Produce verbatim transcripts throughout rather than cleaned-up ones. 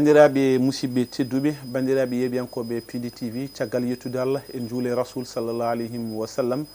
Banndiraaɓe musidɓe tedduɓe, banndiraaɓe yeeɓiyankooɓe P D T V, caggal yettude Allah e njuule Rasul sallallahu alayhi wa sallam,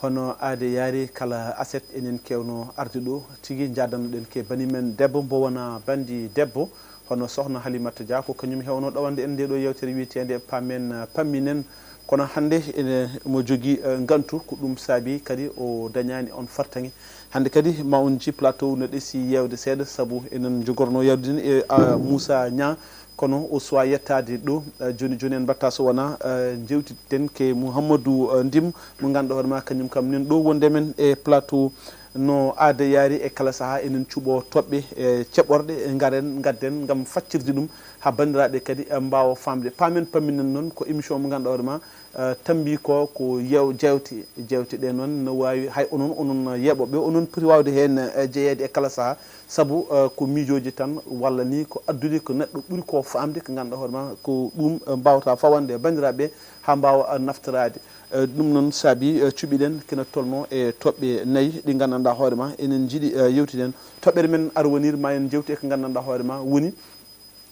hono aade yaari kala aset enen kewno arde ɗo tigi, njaadanoɗen ke bani men debbo mbo wona banndi debbo, hono sohna Halimata Dia, ko kañum hewno ɗowande en nde ɗo yewtere wiyeteende Paamen Pamminen. Kono hannde ene mo jogii eh, ngantu, ko ɗum saabi kadi o dañaani on fartaŋŋe. Hannde kadi ma on nji plateau no ɗesi yeewde seeɗa, sabu enen njogorno yawdin e ah, Moussa Niang, kono o suwa yettaade ɗo. Eh, jooni jooni en mbatta so wona eh, jewtiten ke Mouhamadou eh, Ndim, mo ngannduɗaa hoore ma kañum kam nen ɗo wonde men e plateau. No aada yaari e kala saha enen cuɓo toɓɓe e ceɓorɗe e ngaren ngadden ngam faccirde ɗum ha banndiraaɓe kadi eh, mbaawa faamde. Paamen pamminen noon ko émission mo ngannduɗaa hoore ma eh, tambi ko ko yew jewte. Jewte ɗe noon no waawi hay onon, onon yeeɓooɓe, onon poti waawde heen eh, jeyeede e kala saha, sabu eh, ko miijooji tan walla ni ko addude ko neɗɗo ɓuri ko faamde, ko ngannduɗaa hoore ma ko ɗum eh, mbaawata fawande e banndiraaɓe ha mbaawa eh, naftoraade. Eh, ɗum noon saabi eh, cuɓiɗen kina tolno e toɓɓe nayi ɗi nganndanɗaa hoore ma enen njiɗi eh, yewtiden. Toɓɓere men arwanir ma en jewti e ko nganndanɗaa hoore ma woni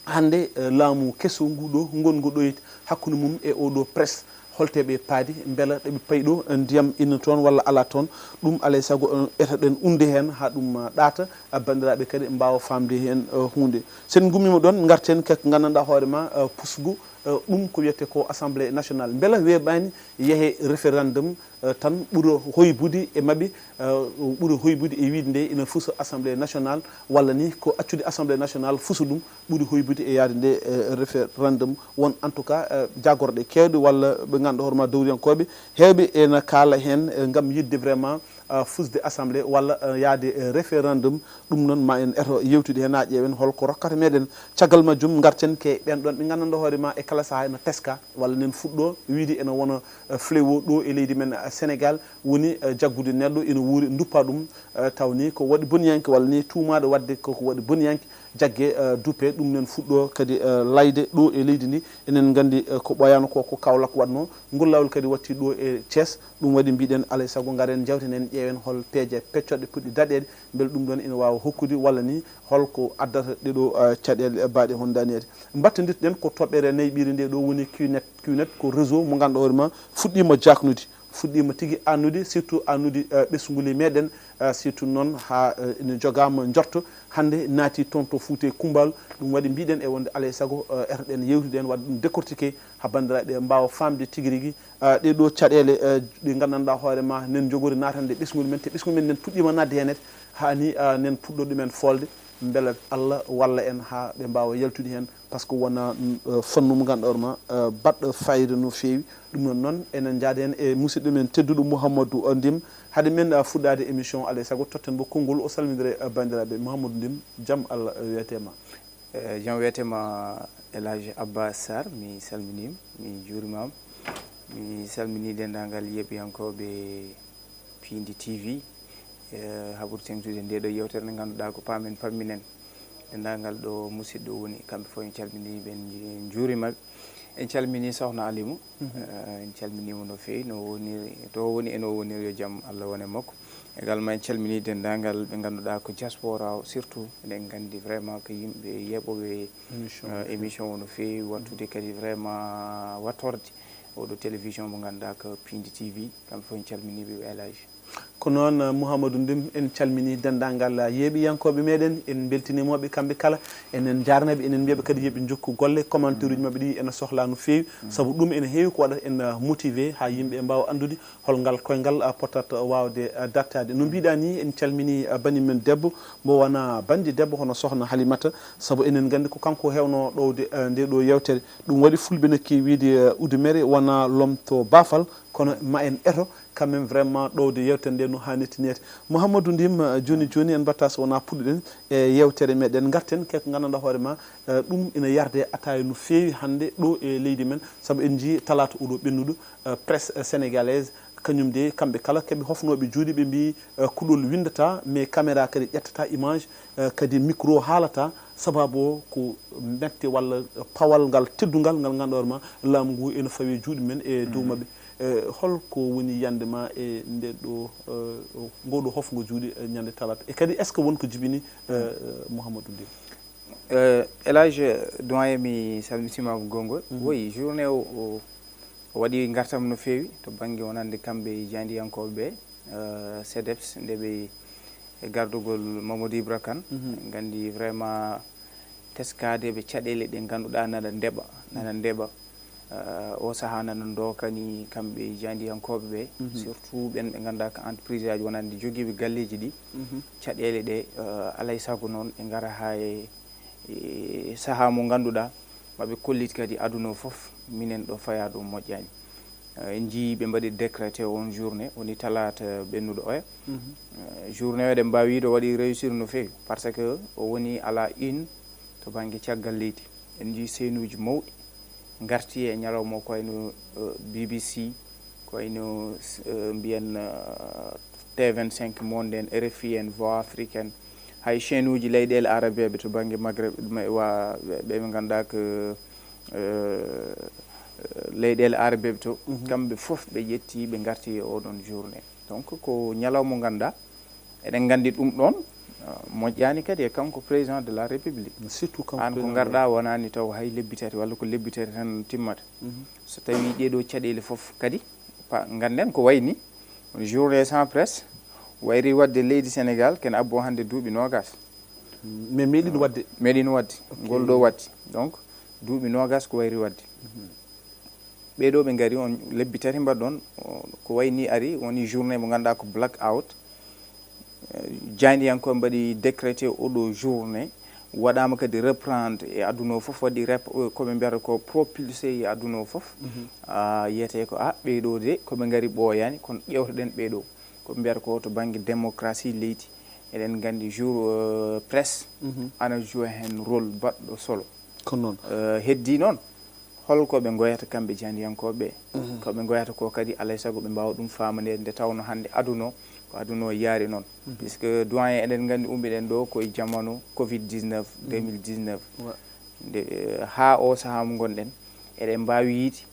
hannde eh, laamu keso ngu ɗo, ngongu ɗo hakkunde mum e oɗo presse, holte ɓe paadi, mbela ɗeɓe payi ɗo eh, ndiyam ina toon walla ala toon. Ɗum alay sago eh, etoɗen unde heen ha ɗum eh, ɗaata, eh, banndiraaɓe kadi mbaawa faamde heen eh, huunde. Sen ngummiima ɗoon, ngarten ko nganndanɗaa hoore ma eh, pusgu eh, ɗum ko wiyete ko Assemblée nationale. Mbela weeɓaani yehe référendum eh, tan ɓura hoybude e maɓɓe, eh, ɓura hoybude e wiide nde ina fusa Assemblée nationale, walla ni ko accude Assemblée nationale fusa ɗum ɓuri hoybude e yaade nde eh, référendum. Won en tout cas eh, jagorɗe keewɗe walla ɓe ngannduɗaa hoore ma dowriyankooɓe heewɓe ena kaala heen eh, ngam yiɗde vraiment eh, fusde Assemblée walla eh, yaade eh, référendum. Ɗum noon ma en eto yewtude heen ha ƴeewen holko rokkata meɗen. Caggal majjum ngarten ke ɓen ɗon ɓe nganndanɗaa hoore ma e kala saha ena teska walla nen fuɗɗo wiide ena wona eh, fléau ɗo e leydi men eh, Sénégal, woni eh, jaggude neɗɗo ina wuuri duppa ɗum eh, taw ni ko waɗi boniyanke walla ni tuumaaɗo waɗde koko waɗi boniyanke, jagge eh, duppe ɗum nen fuɗɗo kadi eh, layde ɗo e leydi ndi. Enen nganndi eh, ko ɓooyaano ko ko Kaolack waɗno, ngol laawol kadi watti ɗo e Thiès. Ɗum waɗi mbiɗen alay sago ngaren jawtenen ƴeewen hol peeje peccoɗe puɗɗi daɗeede, mbele ɗum ɗon ina waawa hokkude walla ni holko addata ɗeɗo eh, caɗeele eh, baaɗe hondaneede. Mbattondirɗen ko toɓɓere nayi ɓiire nde ɗo woni Q net. Q net ko réseau mo ngannduɗaa hoore ma fuɗɗiima jaaknude, fuɗɗiima tigi annude, surtout annude eh, ɓesngu ley meɗen eh, surtout noon ha eh, ene jogaama njorto hannde naati toon to Fuuta e Kumbal. Ɗum waɗi mbiɗen e wonde alay sago eh, etoɗen yewtude heen waɗde ɗum décortiqué ha banndiraaɓe mbaawa faamde tigi rigi eh, ɗe ɗo caɗeele eh, ɗe nganndanɗaa hoore ma nen jogori naatande ɓesngol men, te ɓesngol men nen puɗɗiima naatde heen, hani eh, nen puɗɗo ɗumen foolde, mbela Allah walla en ha ɓe mbaawa yaltude heen, par ce que wona eh, fannu mo ngannduɗaa hoore ma eh, baɗɗo fayida no feewi. Ɗum noon noon enen njaada heen e musidɗo men tedduɗo Mouhamadou eh, Ndim. Hade men eh, fuɗɗaade émission alay sago totten mo konngol o salmindire eh, banndiraaɓe. Mouhamadou Ndim, jam Allah eh, wiyete ma. Eh, jam wiyetema El Hadj Abba Sarr, mi salminima, mi juurimama. Mi salmini denndaangal yeeɓiyankooɓe Piindi T V. Eh, haɓuru teŋtude nde ɗo yewtere nde ngannduɗaa ko paamen pamminen. Denndaangal ɗo musidɗo woni, kamɓe fof en calmini ɓe, en njuurimaɓe. En calmini sohna Alimu. Mhm. Eh, en calminimo no feewi, no woniri, to woni e no woniri, yo jam Allah wone makko. Également en calmini denndaangal ɓe ngannduɗaa ko diaspora o, surtout eɗen nganndi vraiment ko yimɓe yeeɓooɓe émission eh, émission o no feewi wattude kadi vraiment wattorde oɗo télévision mo ngannduɗaa ko Piindi T V. Kamɓe fof en calminiiɓe ɓe El Hadj. Ko noon eh, Mouhamadou Ndim, en calmini denndaangal eh, yeeɓiyankooɓe meɗen, en mbeltinimaɓe kamɓe kala, enen njaarnaɓe, enen mbiyaɓe kadi yeeɓe njokku golle, commentaire uji maɓɓe ɗi ene sohla no feewi, sabu ɗum ene heewi ko waɗata en eh, motivé ha yimɓe mbaawa anndude hol ngal koyngal eh, potata waawde eh, dartaade. No mbiɗa ni en calmini eh, bani men debbo, mbo wona banndi debbo hono sohna Halimata, sabu enen nganndi ko kanko hewno ɗowde eh, nde ɗo yewtere. Ɗum waɗi fulɓe no keewi wiide eh, udumere wona lomto baafal, kono ma en eto quand même vraiment ɗowde yewtere nde no hannirta neede. Mouhamadou Ndim, eh, jooni jooni en mbatta so wona puɗɗuɗen e yewtere meɗen, ngarten keko nganndanɗaa hoore ma eh, ɗum ina yarde e ataaya no feewi hannde ɗo e leydi men, sabu en njii talaata oɗo ɓennuɗo eh, presse eh, sénégalaise, kañum de kamɓe kala keɓe hofnooɓe juuɗe, ɓe mbi eh, kuɗol winndata, mais caméra kadi ƴettata image, eh, kadi micro haalata, sababu o ko mette walla pawal ngal teddungal ngal ngannduɗaa hoore ma laamu ngu ene fawi juuɗe men e dow maɓɓe. Eh, holko woni yande ma e nde ɗo eh, ngoɗo hofngo juuɗe eh, ñande talaata, e kadi est ce que wonko jibini eh, Mouhamadou Ndim? Eh, Elage, doyen, mi salmitima ko gonngol. Woyi, journée o, o o waɗi ngartam no feewi to bannge wonande kamɓe e jaayndiyankooɓe ɓe, eh, sedeps, nde ɓe e gardugol Mamadou Ibra Kane. Nganndi vraiment teskaade ɓe caɗeele ɗe ngannduɗaa nana ndeɓa, nana ndeɓa. Eh, o sahaa nana ndookani kamɓe e jaayndiyankooɓe ɓe, surtout ɓen ɓe ngannduɗaa ko entreprise aji wonande jogiiɓe galleeji ɗi. Caɗeele ɗe, eh, alay sago noon ɓe ngara haa e, e sahaa mo ngannduɗaa maɓe kollit kadi aduna o fof minen ɗo fayaa ɗo moƴƴaani. Eh, en njii ɓe mbaɗi décrété on journée, woni talaata ɓennuɗo oya. Eh, journée o eɗen mbaawi wiide o waɗi réussir no feewi, par ce que o woni à la une to bannge caggal leydi. En njii seenuuji mawɗi ngarti e ñalawma o, ko wayno, eh, B B C, ko wayno, eh, mbiyen, eh, T vingt-cinq Monde en, R F I en, Voix Afrique en, hay chaîne uji leyɗeele arabeeɓe to bannge Maghreb, ma-, wa-, ɓe ɓe ngannduɗaa ko, eh, leyɗeele arabeeɓe to, kamɓe fof ɓe ƴetti, ɓe ngarti e oɗon journée. Donc ko ñalawma mo ngannduɗaa, eɗen nganndi ɗum ɗoon, eh, moƴƴaani kadi e kanko président de la République. Surtout kanko Aan ko président de la ngarɗaa wonaani taw hay lebbi tati walla ko lebbi tati tan timmata. So tawii ɗee ɗoo caɗeele fof kadi, pa-, ngannden ko wayi ni, journée sans presse wayri waɗde leydi Sénégal, ken abbo hannde duuɓi noogaas. Mm, mais meeɗino waɗde. Meeɗino waɗde. Ok. Ngol ɗoo waɗde. Donc, duuɓi noogaas ko wayri waɗde. Ɓee ɗoo ɓe ngari on lebbi tati mbaɗɗon, o, ko wayi ni ari, woni journée mo ngannduɗaa ko black out. Eh, jaayndiyankooɓe mbaɗi décrété oɗo journée, waɗaama kadi reprendre e aduna o fof, waɗi rep-, eh, ko ɓe mbiyata ko propulsé e aduna o fof. Ah, yiyetee ko, ah, ɓee ɗoo de, ko ɓe ngari ɓooyaani, kono ƴeewtoɗen ɓee ɗoo. Ko ɓe mbiyata ko to bannge démocratie leydi, eɗen nganndi jour, eh, presse ana joué heen rôle baɗɗo solo. Ko noon. Eh, heddii noon, holko ɓe ngoyata kamɓe jaayndiyankooɓe ɓe? Ko ɓe ngoyata ko kadi, alay sago ɓe mbaawa ɗum faamaneede, nde tawnoo hannde aduna o, ko aduna o yaari noon. Puisque doyen, eɗen nganndi ummiɗen ɗo ko e jamanu covid dix-neuf, deux mille dix-neuf. Nde, eh, haa o sahaa mo ngonɗen, eɗen mbaawi yiide,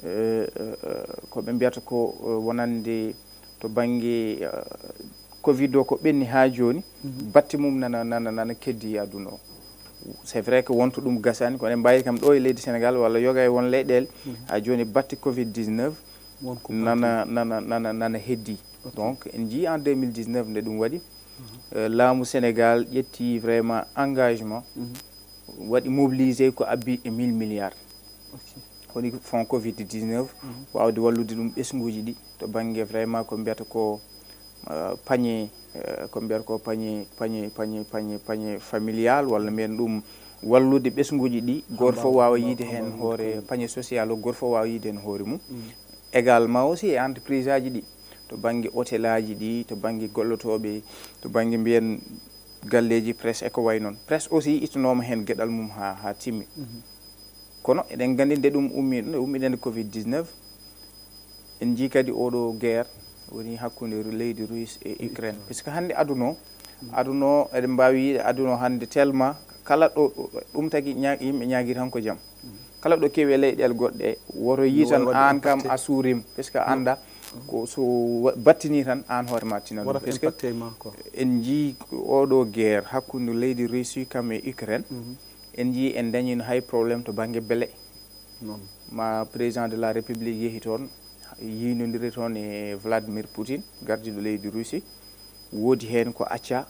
eh, eh, eh, ko ɓe mbiyata ko, eh, wonande to bannge, eh, covid o ko ɓenni haa jooni, batti mum nana, nana, nana keddi e aduna o. C'est vrai que wonto ɗum gasaani, kono en mbaawi kam ɗo e leydi Sénégal walla yoga e won leyɗeele, haa jooni batti covid dix-neuf nana, nana, nana, nana heddi. Ok. Donc, en njii en deux mille dix-neuf nde ɗum waɗi, eh, laamu Sénégal ƴetti vraiment engagement, waɗi mobilisé ko abbi e mille milliards. Ok. Woni fonds covid dix-neuf, waawde wallude ɗum ɓesnguuji ɗi to bannge vraiment ko mbiyata ko, eh, panier, eh, ko mbiyata ko panier, panier, panier, panier, panier familial, walla mbiyen ɗum wallude ɓesnguuji ɗi, gooto fof waawa yiide heen hoore, panier social o, gooto fof waawa yiide heen hoore mum. Également aussi e entreprise aji ɗi, to bannge hôtel aji ɗi, to bannge gollotooɓe, to bannge mbiyen galleeji presse e ko wayi noon. Presse aussi ittanooma heen geɗal mum haa, haa timmi. Kono eɗen nganndi nde ɗum ummi, nde ummiɗen nde covid dix-neuf, en njii kadi oɗo guerre woni hakkunde Ru-, leydi Russe e Ukraine. Puisque hannde aduna o, aduna o, eɗen mbaawi yiide aduna o hannde tellement kala ɗo, ɗum tagi ña-, yimɓe ñaagii tan ko jam. Kala ɗo kewi e leyɗeele goɗɗe, woto yii tan aan kam a suurima, puisque a anndaa ko so wa-, battini tan aan hoore ma tinan ɗum. Puisque en njii oɗo guerre hakkunde leydi Russie kam e Ukraine, en njii en dañino hay problème to bannge blé. Ma président de la République yehi toon, yiinondiri toon e Vladimir Poutine, gardiiɗo leydi Russie, woodi heen ko acca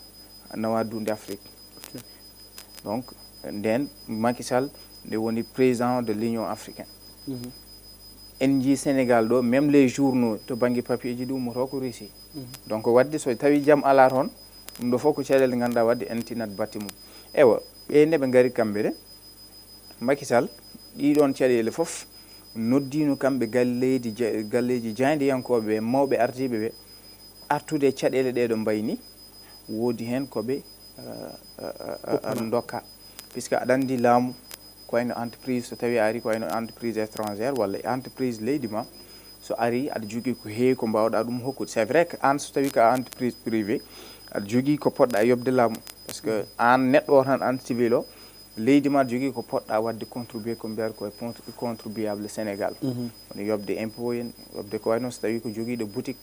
nawa duunde Afrique. Ok. Donc, nden Macky Sall nde woni président de l'Union africaine. En njii Sénégal ɗo, même les journaux to bannge papier ji ɗi ummoto ko Russie. Donc, waɗde so tawi jam alaa toon, ɗum ɗo fof ko caɗeele ngannduɗaa waɗde en tinat batte mum. Ewa, ɓe nde ɓe ngari kamɓe de, Macky Sall, ɗii ɗoon caɗeele fof noddiino kamɓe galleeji ja-, galleeji jaayndiyankooɓe ɓe, mawɓe ardiiɓe ɓe, artude e caɗeele ɗee ɗo mbayi ni, woodi heen ko ɓe, eh, eh, eh, eh, ndokka. Puisque aɗa anndi laamu, ko wayno entreprise, so tawii a ari ko wayno entreprise étrangère walla entreprise leydi ma, so ari aɗa jogii ko heewi ko mbaawɗaa ɗum hokkude. C'est vrai que aan so tawii ko a entreprise privée, aɗa jogii ko poɗɗaa yoɓde laamu. Parce que aan neɗɗo o tan, aan civil o, leydi ma aɗa jogii ko poɗɗaa waɗde contribuer, ko mbiyata ko e pon-, contribuable Sénégal. Woni yoɓde impôt en, yoɓde ko wayno so tawii ko jogiiɗo boutique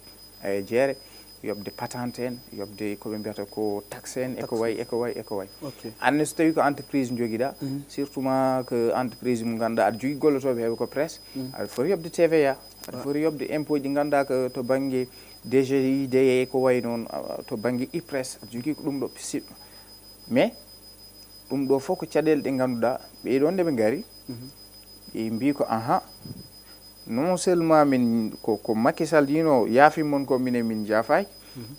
e jeere, yoɓde patente en, yoɓde ko ɓe mbiyata ko taxe en, e ko Taxe. Wayi, e ko wayi, e ko wayi. Ok. Anne, so tawii ko entreprise njogiɗaa, surtout ma ko entreprise mo ngannduɗaa aɗa jogii gollotooɓe heewɓe ko presse, aɗa foti yoɓde T V A, aɗa foti yoɓde impôt ji ngannduɗaa ko to bannge D G I D E, ko wayi noon, a- to bannge IPRES, aɗa jogii ko ɗum ɗo siɓ. Mais ɗum ɗo fof ko caɗeele ɗe ngannduɗaa ɓee ɗoon nde ɓe ngari, ɓe mbii ko aha, non seulement min ko, ko Macky Sall yino yaafi mon ko, minen min njaafaaki,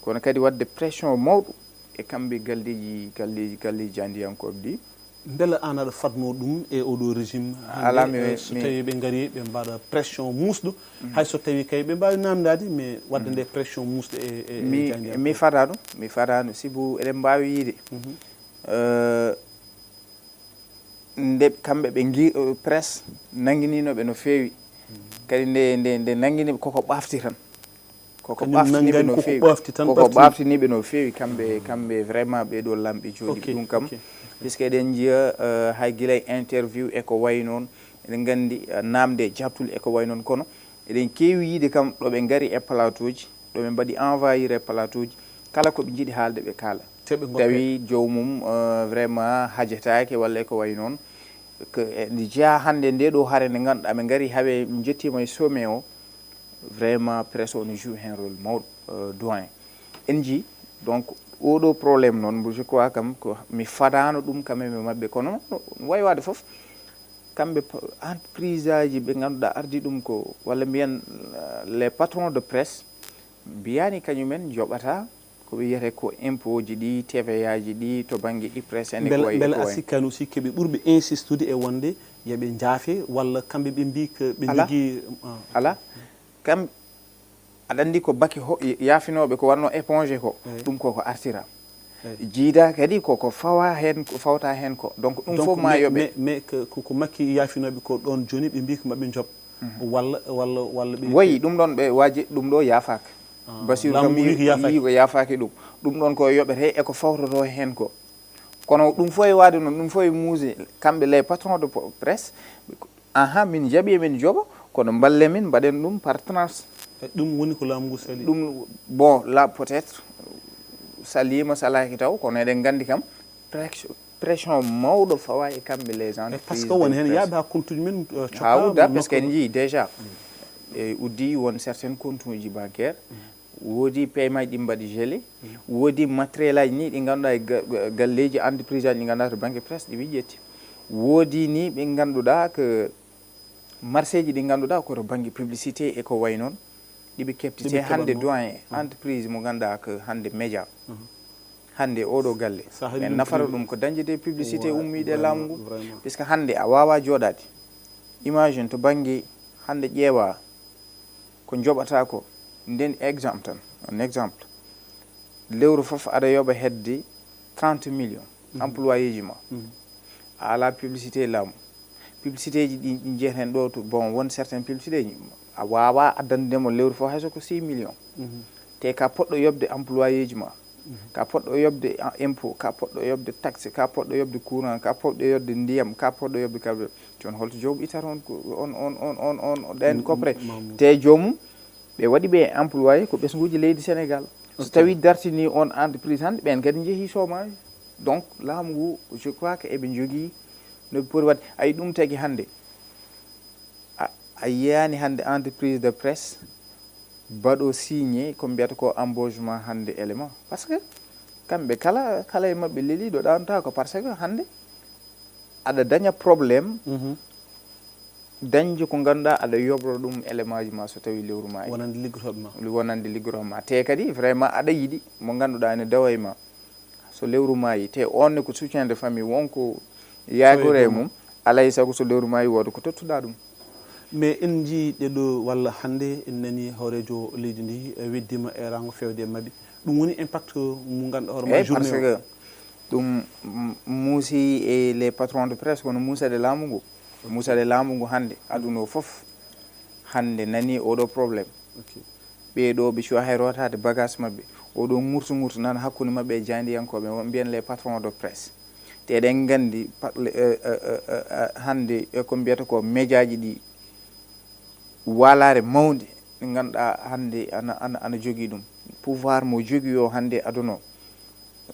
kono kadi waɗde pression mawɗo e kamɓe galleeji, galleeji, galleeji jaayndiyankooɓe ɗi. Mbele aan aɗa fadnoo ɗum e oɗo régime? Alaa, mi- Eh, so mi- tawii ɓe ngarii ɓe mbaɗa pression muusɗo, hay so tawii kay ɓe mbaawi naamndaade, mais waɗde nde pression muusɗo e, e, e Mi, jaayndiyankooɓe. Mi fadaa ɗum, mi fadaa ɗum, sibu eɗen mbaawi yiyde. Eh, nde kamɓe ɓe ngi presse nannginino ɓe no feewi. Kadi nde, nde, nde nanngini ɓe koko ɓaafti tan. Koko Kañum ɓaafti ni ɓe nanngani no koko feewi. Ɓaafti tan Koko ɓaafti. Ɓaafti ni ɓe no feewi, kamɓe, kamɓe vraiment ɓee ɗo lamɓe jooɗi. Ok, Ɗum kam, ok. Puisque eɗen njiya, eh, hay gila e interview e ko wayi noon, eɗen nganndi, eh, naamnde e jaɓtule e ko wayi noon, kono eɗen keewi yiyde kam ɗo ɓe ngari e plateau ji, ɗo ɓe mbaɗi envahir e plateau ji, kala ko ɓe njiɗi haalde ɓe kaala. Te ɓe ngoppa. Tawi joomum, eh, vraiment hajataake walla e ko wayi noon. Ko e nde jeyaa hannde nde ɗo hare nde ngannduɗaa ɓe ngari haɓe, min njettiima e sommet o, vraiment presse o no joue heen rôle mawɗo, eh, doyen. En njii, donc, oɗo problème noon, mbo je crois kam ko mi fadaano ɗum quand même e maɓɓe, kono no wayi waade fof, kamɓe p-, entreprise aji ɓe ngannduɗaa ardi ɗum ko, walla mbiyen, eh, les patrons de presse, mbiyaani kañumen njoɓata ko ɓe wiyata ko impôt ji ɗi, T V A ji ɗi, to bannge IPRES en e ko Mbele, wayi, e mbele ko a wayi. Sikkaani aussi ko ɓe ɓurɓe insistude e wonde yoɓe njaafe, walla kamɓe ɓe mbii ko ɓe Alaa. Njogii, ah. Alaa. Kam, aɗa anndi ko baki ho-, yaafinooɓe ko wonno éponge ko, Eyi. Ɗum ko ko artira. Eyi. Jiida kadi ko ko fawa heen, ko fawta heen ko. Donc, ɗum Donc, fof ma mais, yoɓe. Mais, mais que, ko, ko Macky yaafinooɓe ko ɗoon jooni, ɓe mbii ko maɓɓe njoɓ. Walla, walla, walla ɓe Wayi, ɗum ɗoon ɓe waaji, ɗum ɗo yaafaaka. Ah, Basiru laamu kam ngu yi-, wi ko yaafaaki. Yi ko yaafaaki ɗum. Ɗum ɗoon ko yoɓete e ko fawtoto heen ko. Kono ɗum fof e waade noon, ɗum fof e muuse, kamɓe les patrons de po-, presse, aha, min njaɓi, min njoɓa, kono mballe min, mbaɗen ɗum par tranche. E ɗum woni ko laamu ngu sali. Ɗum, bon, là, peut-être, saliima, salaaki taw, kono eɗen nganndi kam, press-, pression mawɗo fawa e kamɓe les E entreprises parce que won de heen presse. Yaaɓe haa kontuuji men, euh, Haa wudda, nokku- parce que en njii déjà. E uddi won certaines comptes uji bancaire, woodi paiement ji ɗi mbaɗi gelé, woodi matériel aji ni ɗi ngannduɗaa e ga-, ga-, galleeji, entreprise aji ɗi ngannduɗaa to bannge presse ɗi wi ƴetti. Woodi ni ɓe ngannduɗaa ko marché ji ɗi ngannduɗaa ko to bannge publicité e ko wayi noon, ɗi ɓe keɓti. Ɗi Te ɓe hannde keɓatnoo. Doyen, entreprise mo ngannduɗaa ko hannde média. Hannde oɗo galle, Sa haali en ɗum nafata publi- ɗum ko dañde des publicité Ouais, ummiiɗe vraiment, laamu ngu. Vraiment. Puisque hannde a waawaa jooɗaade. Imagine to bannge hannde ƴeewaa ko njoɓataa ko. Nden exemple tan, un exemple. Lewru fof aɗa yoɓa hedde trente millions employé ji ma. A alaa publicité laamu. Publicité ji ɗi, ɗi njiyeten ɗo to, bon, won certaines publicité ji, a waawaa addandude mo lewru fof hay so ko six millions. Te ka poɗɗo yoɓde employé ji ma, ka poɗɗo yoɓde, ah, impôt, ka poɗɗo yoɓde taxe, ka poɗɗo yoɓde courant, ka poɗɗo yoɓde ndiyam, ka poɗɗo yoɓde carburant. Jooni holto joom ittata on ko, on, on, on, on, on, ɗen kopre? Te joomum, ɓe waɗi ɓe employé ko ɓesnguuji leydi Sénégal. So tawi dartini on entreprise hannde, ɓen kadi njehi chômage. Donc, laamu ngu, je crois que eɓe njogii no ɓe poti waɗde. Ayi, ɗum tagi hannde, a, a yiyaani hannde entreprise de presse baɗo signé ko mbiyata ko embauchement hannde élément. Parce que kamɓe kala, kala e maɓɓe leliiɗo ɗaanotaako, parce que hannde aɗa daña problème dañde ko ngannduɗaa aɗa yoɓro ɗum élément ji ma so tawi lewru maayi. Wonande liggotooɓe ma. Wonande liggotooɓe ma. Te kadi vraiment aɗa yiɗi mo ngannduɗaa ene dawa e ma. So lewru maayi, te on ne ko soutien de famille, won ko yaagore e mum, alaa e sago so lewru maayi wooda ko tottuɗaa ɗum. Mais en njii ɗeɗo walla hannde en nani hooreejo leydi ndi, eh, weddiima eeraango feewde e maɓɓe. Ɗum woni impact mo ngannduɗaa hoore ma. Eyi, journée parce o. Que ɗum, mm, muusi e les patrons de presse, kono muusade laamu ngu. Muusade laamu ngu hannde, aduna o fof hannde nani oɗo problème. Ok. Ɓee ɗo ɓe cuwa hay rootaade bagage maɓɓe. Oɗo ŋurtu ŋurtu nana hakkunde maɓɓe e jaayndiyankooɓe, won mbiyen les patrons de presse. Te eɗen nganndi pa-, le-, eh, eh, eh, eh, eh, hannde e ko mbiyata ko média ji ɗi, waalaare mawnde ɗi ngannduɗaa hannde ana, ana, ana jogii ɗum. Pouvoir mo jogii o hannde aduna o.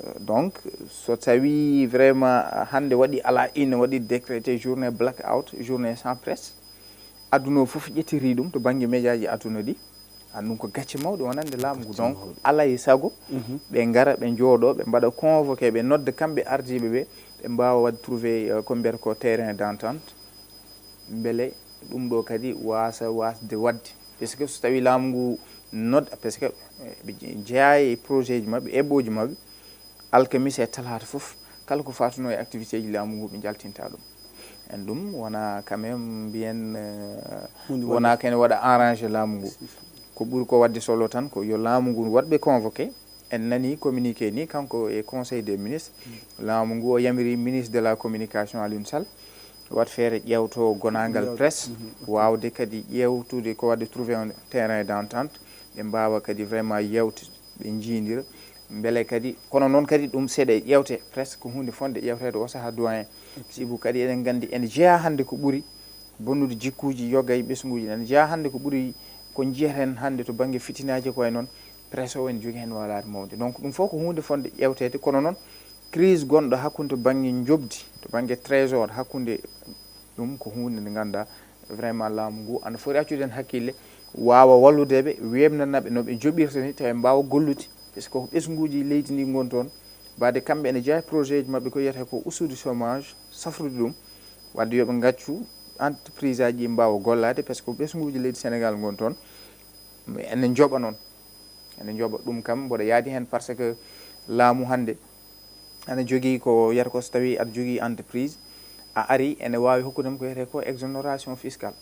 Euh, donc, so tawii vraiment hannde waɗi alaa ina waɗi décrété journée blackout, journée sans presse, aduna o fof ƴettirii ɗum to bannge médiaji aduna ɗi. An ɗum ko gacce mawɗe wonande laamu ngu. Donc, alaa e sago ɓe ngara, ɓe njooɗo, ɓe mbaɗa convoqué, ɓe nodda kamɓe ardiiɓe ɓe, ɓe mbaawa waɗde trouvé, euh, ko mbiyata ko terrain d'entente. Mbele ɗum ɗo kadi waasa waasde waɗde. Parce que so tawii laamu ngu nodda, parce que, eh, ɓe je-, jeyaa e projet ji maɓɓe, eɓɓooji maɓɓe, alkamisa e talaata fof, kala ko faatuno e activité ji laamu ngu, ɓe njaltinta ɗum. En ɗum wona quand même mbiyen, euh, wona kene waɗa arrangé laamu ngu. Ko ɓuri ko waɗde solo tan ko yo laamu ngu waɗɓe convoqué. En nani communiqué ni, kanko e Conseil des ministres, laamu ngu o yamiri ministre de la communication Aliou Sall, wat feere ƴeewto gonaangal presse, waawde kadi ƴeewtude ko waɗde trouvé on terrain d'entente, ɓe mbaawa kadi vraiment yewte, ɓe njiidira. Mbele kadi, kono noon kadi ɗum seeɗa e ƴeewte, presque ko huunde fonde ƴeewteede o sahaa, doyen. Sibu kadi eɗen nganndi ene jeyaa hannde ko ɓuri bonnude jikkuuji, yoga e ɓesnguuji. Ene jeyaa hannde ko ɓuri ko njiyeten hannde to bannge fitinaaji ko wayi noon, presse o ene jogii heen walaade mawde. Donc ɗum fof ko huunde fonde ƴeewteede, kono noon crise gonɗo hakkunde to bannge njoɓdi, to bannge trésor, hakkunde ɗum ko huunde nde ngannduɗaa vraiment laamu ngu ana foti accude heen hakkille, waawa wallude ɓe, weeɓnana ɓe no ɓe njoɓirta ni, tawa ɓe mbaawa gollude. Parce que ko ɓesnguuji leydi ndi ngoni toon, mbaɗde kamɓe ene jeyaa e projet ji maɓɓe ko wiyetee ko ussude chômage, safrude ɗum, waɗde yo ɓe ngaccu entreprise aji ɗi mbaawa gollaade, parce que ko ɓesnguuji leydi Sénégal ngoni toon, ene njoɓa noon. Ene njoɓa ɗum kam, mboɗo yaadi heen, parce que laamu hannde ana jogii ko wiyata ko so tawii aɗa jogii entreprise, a ari, ene waawi hokkude ma ko wiyetee ko exonération fiscale.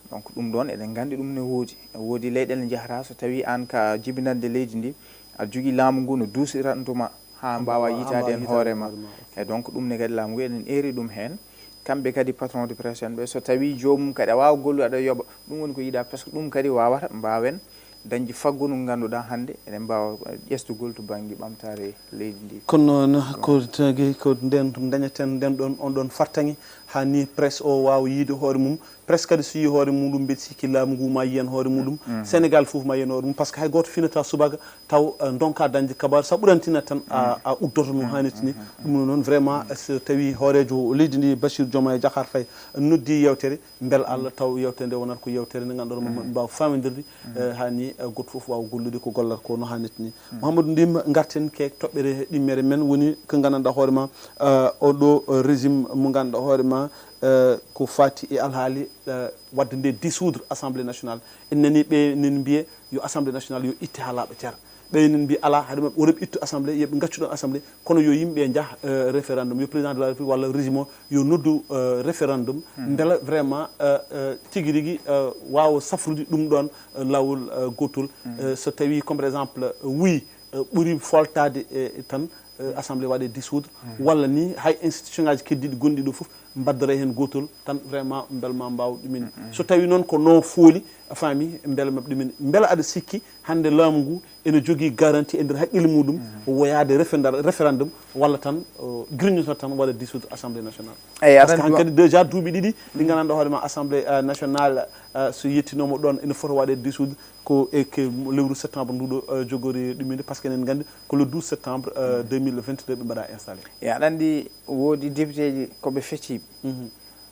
Donc ɗum ɗoon eɗen nganndi ɗum ne woodi. Woodi leyɗeele njahata so tawii aan ka jibinannde leydi ndi, aɗa jogii laamu ngu no duusirantuma haa mbaawa yitaade heen hoore ma. E donc ɗum ne kadi laamu ngu eɗen eeri ɗum heen. Kamɓe kadi patron de presse en ɓe, so tawii joomum kadi a waawa gollude aɗa yoɓa, ɗum woni ko yiɗaa, parce que ɗum kadi waawata mbaawen dañde faggu ndu ngannduɗaa hannde eɗen mbaawa ƴestugol to bannge ɓamtaare leydi ndi. Kono noon ko tagi ko nden ɗum dañaten nden ɗoon, on ɗoon fartaŋŋe haa ni presse o waawa yiyde hoore mum. Presse kadi so yii hoore muɗum, mbeɗa sikki laamu ngu ma yiyan hoore muɗum. Sénégal fof ma yiyan hoore mum, parce que hay gooto finata subaka taw, eh, ndonka dañde kabaru. Sa ɓurantina tan a, a uddoto no hannirta ni. Ɗum noon vraiment, so tawi hooreejo leydi ndi Bassirou Diomaye Diakhar Faye noddi yewtere, mbel Allah taw yewtere nde wonata ko yewtere nde ngannduɗaa ma mbaawa famindirde, eh, haa ni, eh, gooto fof waawa gollude ko gollata ko no hannirta ni. Mouhamadou Ndim, ngarten ke toɓɓere ɗimmere men woni ko nganndanɗaa hoore ma, eh, oɗo, eh, régime mo ngannduɗaa hoore ma, eh, ko fati e alhaali, eh, waɗde nde dissoudre Assemblée nationale. En nani ɓe nen mbiye yo Assemblée nationale yo itte haa laaɓa cer. Ɓe nen mbiya alaa, haade maɓɓe Europe ittu Assemblée, yo ɓe ngaccu ɗon Assemblée, kono yo yimɓe njah, eh, référendum, yo président de la République walla régime o yo noddu, eh, référendum, mbela vraiment, eh, eh, tigi rigi, eh, waawa safrude ɗum ɗon, eh, laawol, eh, gootol. Eh, so tawi, comme par exemple, eh, oui, eh, ɓuri foltaade, eh, tan, eh, Assemblée waɗe dissoudre, walla ni hay institution ngaji keddiɗi gonɗi ɗo fof mbaddora heen gootol tan, vraiment mbel ma mbaaw ɗumen. So tawi noon ko no fooli, a faami, mbel ma ɗumen. Mbela aɗa sikki hannde laamu ngu ene jogii garantie e nder haqqille muɗum woyaade réfénda-, référendum, walla tan, eh, grignoto tan waɗa dissoudre Assemblée nationale? Eyi, parce que hankadi déjà duuɓi ɗiɗi ɗi nganndanɗaa hoore ma Assemblée, eh, nationale, eh, so yettinooma ɗoon ene fota waɗe dissoudre ko e ke lewru septembre nduɗo, eh, jogori ɗuminde, parce que enen nganndi ko le douze septembre, eh, deux mille vingt-deux ɓe mbaɗa installé. E aɗa anndi woodi député ji ko ɓe fecciiɓe.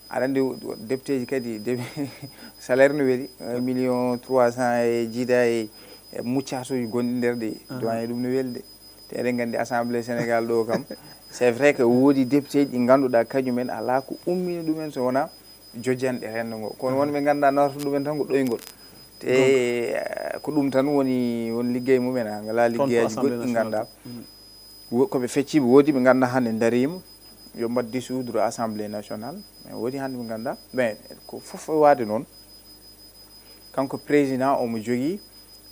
Aɗa anndi wo-, wo-, député ji kadi, dé-, salaire no weli, un million trois cent e jiida e, e muccatuuji gonɗi nder ɗi. Doyen, ɗum no weli de. Te eɗen nganndi Assemblée Sénégal ɗo kam, c'est vrai que woodi député ji ɗi ngannduɗaa kañumen alaa ko ummini ɗumen so wonaa jojjanɗe renndo ngo. Kono won ɓe ngannduɗaa nawata ɗumen tan ko ɗoyngol. Te, eh, ko ɗum tan woni, woni liggey mumen, haa ngalaa liggeyaaji goɗɗi ɗi ngannduɗaa. Wo-, ko ɓe fecciiɓe, woodi ɓe ngannduɗaa hannde ndariima, yo mbaɗ dissoudre Assemblée nationale. Mais woodi hannde ɓe ngannduɗaa, mais ko fof e waade noon. Kanko président omo jogii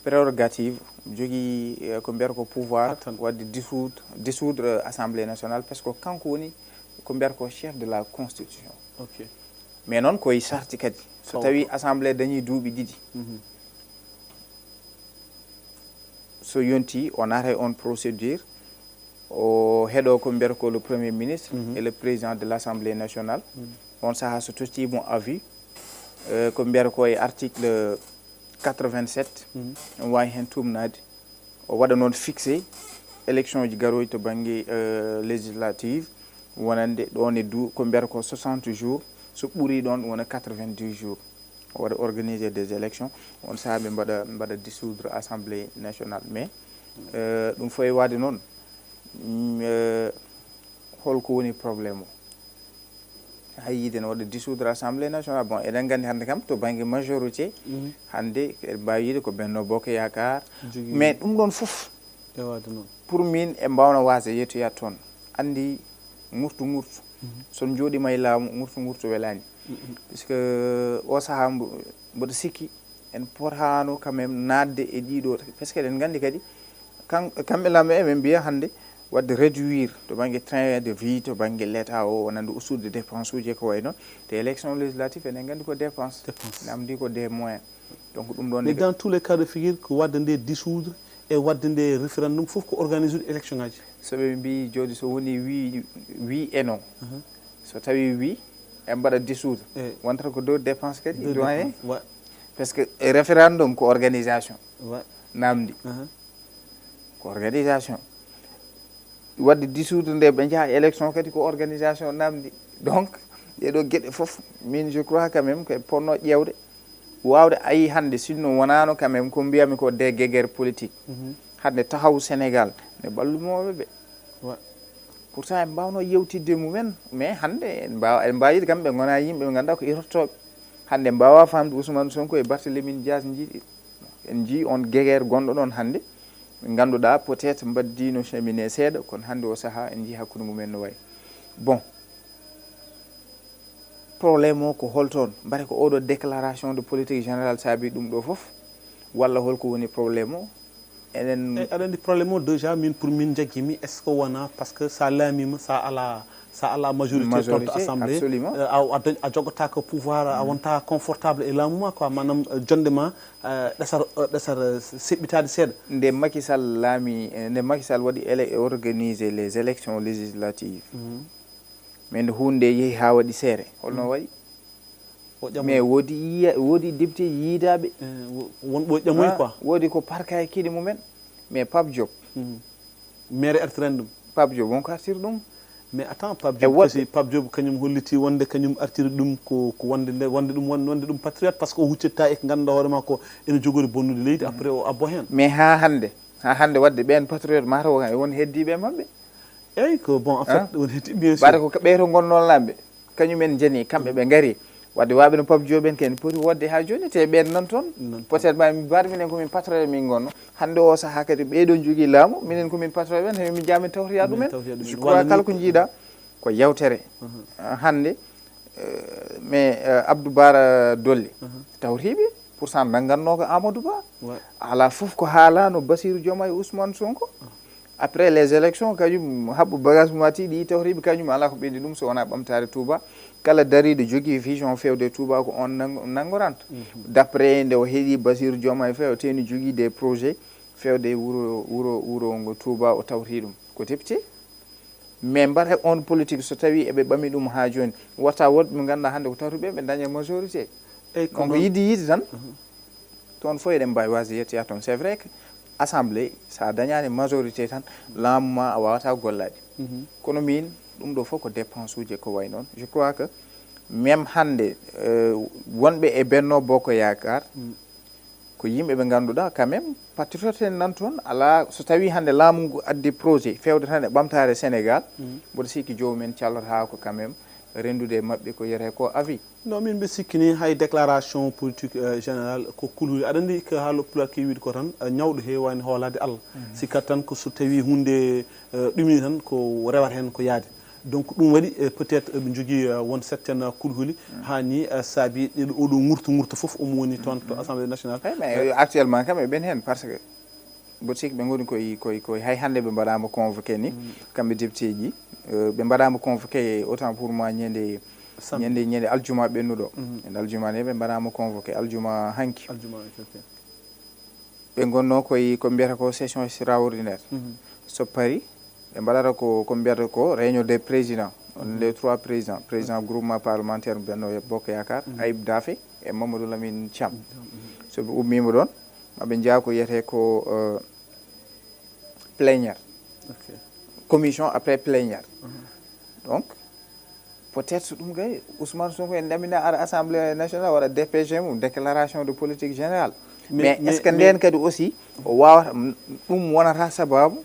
prérogative, omo jogii, eh, ko mbiyata ko pouvoir waɗde dissoudre, dissoudre Assemblée nationale, parce que kanko woni ko mbiyata ko chef de la constitution. Ok. Mais noon ko e sarti kadi. So tawi Assemblée dañii duuɓi ɗiɗi, so yonti, o naata e on procédure, o heɗo ko mbiyata ko le premier ministre et le président de l'Assemblée nationale. On sahaa so totti mo avis, eh, ko mbiyata ko e article quatre-vingt-sept, en waawi heen tuumnaade. O waɗa noon fixé élection ji garooji to bannge, euh, législative, wonande ɗoon e du-, ko mbiyata ko soixante jours, so ɓurii ɗoon wona quatre-vingt-dix jours. O waɗa organiser des élections, on sahaa ɓe mbaɗa, mbaɗa dissoudre assemblée nationale. Mais, euh, ɗum fof e waɗde noon, mm, euh, holko woni problème o? Hay yiide no waɗa dissoudre assemblée nationale. Bon, eɗen nganndi hannde kam to bannge majorité, hannde eɗen mbaawi yiide ko Benno Bokk Yaakaar. Jogii mais ɗum ɗoon fof, e waɗde noon. Pour min, e mbaawna waasde yettoyaade toon. Anndi, ngurtu ngurtu. So njooɗiima e laamu, ngurtu ngurtu welaani. Puisque o sahaa mbo-, mboɗo sikki en potaano quand même naatde e ɗiɗo, parce que eɗen nganndi kadi kan-, kamɓe lamɓe eɓe mbiya hannde waɗde réduire to bannge train de vie, to bannge l'État o, wonande ustude dépense uji e ko wayi noon. Te élection législative eɗen nganndi ko dépense. Dépense. Namdi ko des moyens. Donc ɗum ɗoon mais ne dans tous les cas de figure, ko waɗde nde dissoudre e waɗde nde référendum fof ko organiser élection ngaji. So ɓe mbi jooɗi so woni oui, oui et non. So tawi oui, en mbaɗa dissoudre. Eh. Wontata ko dow dépense kadi, doyen. Dépense, ouais. Parce que référendum ko organisation. Ouais. Namdi. Ko organisation. Waɗde dissoudre nde ɓe njaha élection kadi ko organisation namdi. Donc, ɗeɗo geɗe fof, min je crois quand même ko e ponno ƴeewde. Waawde ayi hannde, sinno wonaano quand même ko mbiyami ko des guéguerres politiques. Hannde taxaw Sénégal ne ɓallumooɓe ɓe. Ouais. Pourtant en mbaawno yewtidde mumen, mais hannde en mbaawa, en mbaawi kam ɓe ngonaa yimɓe ɓe ngannduɗaa ko irottooɓe. Hannde en mbaawaa faamde Ousmane Sonko e Barthélémy Dias njiiɗi. En njii on guéguerre gonɗo ɗon hannde, ɓe ngannduɗaa peut-être mbaddino cheminé seeɗa, kono hannde o sahaa en njii hakkunde mumen no wayi. Bon, problème o ko hol toon? Mbare ko oɗo déclaration de politique générale saabi ɗum ɗo fof? Walla holko woni problème o? Enen e aɗa anndi problème o déjà, min pour min jaggimi, est ce que wona parce que sa laamima, sa ala, sa ala majorité toon to assemblée, absolument. Euh, a, a dañ-, a jogotaka pouvoir, a wonta confortable e laamu ma quoi, maanaam, euh, jonde ma, euh, ɗesar, euh, ɗesar, euh, seɓɓitaade seeɗa. Nde Macky Sall laami, eh, nde Macky Sall waɗi ele-, organiser les élections législatives, mais nde huunde nde yehi haa waɗi seere, holno waɗi? O ƴamoyi. Mais woodi yiya-, woodi député yiidaaɓe. Eh, wo-, wonɓe o ƴamoyi quoi. Woodi ko parka e kiiɗe mumen. Mais Pape Diop. Maire artirani ɗum. Pape Diop won ko artiri ɗum. Mais attends, Pape Diop woɗɓe kasi, Pape Diop kañum holliti wonde kañum artiri ɗum ko, ko wonde nde, wonde ɗum, wonde, wonde ɗum patriote, parce que o huccitataa e ko ngannduɗaa hoore maa ko ene jogori bonnude leydi, après o abbo heen. Mais haa hannde, haa hannde waɗde ɓeen patriote mataw e won heddiiɓe e maɓɓe. Eyyi ko bon, en fait, won heddi, bien sûr. Ɓaade ko ɓee to ngonnoo lamɓe, kañum en njani, kamɓe ɓe ngari. Waɗde waaɓe no Pape Diop en, ken poti woɗde haa jooni, te ɓeen nan toon. Nan toon. Peut-être ma min mbaɗ minen ko min patriote min ngonno. Hannde o sahaa kadi ɓee ɗo njogii laamu, minen ko min patriote ɓen, heɓe min jaamin tawtoya ɗumen. Tawtoya ɗumen. Je crois kala ko njiiɗa ko yewtere. Hannde, euh, mais, euh, Abdou Bara Dolly, tawtiiɓe, pourtant nannganno ko Amadou Ba. Ouais. Alaa fof ko haalano Bassirou Diomaye Ousmane Sonko. Après les élections, kañum haɓɓo bagage mum haa tiiɗi, tawti ɓe kañum alaa ko ɓeydi ɗum so wonaa ɓamtaare Touba. Kala dariiɗo jogii vision feewde Touba ko on nang-, nanngoranto. D'après nde o heɗi Bassirou Diomaye Faye, o teni jogii des projets feewde wuro, wuro, wuro ngo Touba, o tawti ɗum. Ko député. Mais mbaɗa on politique so tawi eɓe ɓami ɗum haa jooni. Wata woɗɓe ɓe ngannduɗaa hannde ko tawtuɓe ɓe daña majorité. Eyyi, donc yiɗde yiɗde tan. Toon fof eɗen mbaawi waasde yettoyaa toon. C'est vrai que assemblée, so a dañaani majorité tan, laamu ma a waawataa gollaade. Kono miin, ɗum ɗo fof ko dépense uji e ko wayi noon. Je crois que même hannde, euh, wonɓe e Benno Bokk Yaakaar, ko yimɓe ɓe ngannduɗaa quand même, patriote en nan toon, alaa, so tawii hannde laamu ngu addi projet feewde tan e ɓamtaare Sénégal, mboɗo sikki joomum en callotaako quand même renndude e maɓɓe ko wiyetee ko avis. Non, min mbiɗa sikki ni hay déclaration politique, euh, générale ko kulhuli. Aɗa anndi ko haala Pulaar keewi wiide ko tan, euh, ñawɗo heewaani hoolaade Allah. Sikkat tan ko so tawii huunde, euh, ɗumii tan ko rewata heen ko yahde. Donc ɗum waɗi, euh, peut-être eɓe njogii, euh, won certaines kulhuli haa ni, euh, saabi ɗeɗo oɗo ngurto ngurto fof omo woni toon to Assemblée nationale. Eyi, mais actuellement kam eɓen heen parce que mboɗo sikki ɓe ngoni koye, koye, koye hay hannde ɓe mbaɗaama convoqué ni, kamɓe député ji, euh, ɓe mbaɗaama convoqué autant pour moi ñande, ñande, ñande aljuma ɓennuɗo. Ñande aljuma nde ɓe mbaɗaama convoqué, aljuma hanki. Aljuma, ok, ok. Ɓe ngonnoo koye ko mbiyata ko session extraordinaire. So parii, ɓe mbaɗata ko, ko mbiyata ko réunion des présidents. On les trois présidents, président groupement parlementaire Benno Bokk Yaakaar, Ayib Daffé e Mamadou Lamine Thiam. So ɓe ummiima ɗoon, maɓe njaha ko wiyetee ko, euh, plénière. Commission après plénière. Donc, peut-être so ɗum kay, Ousmane Sonko en ɗamina ara Assemblée nationale, waɗa D P G mum, déclaration de politique générale. Mais, mais, est-ce que ndeen kadi aussi, o waawata, ɗum wonata sababu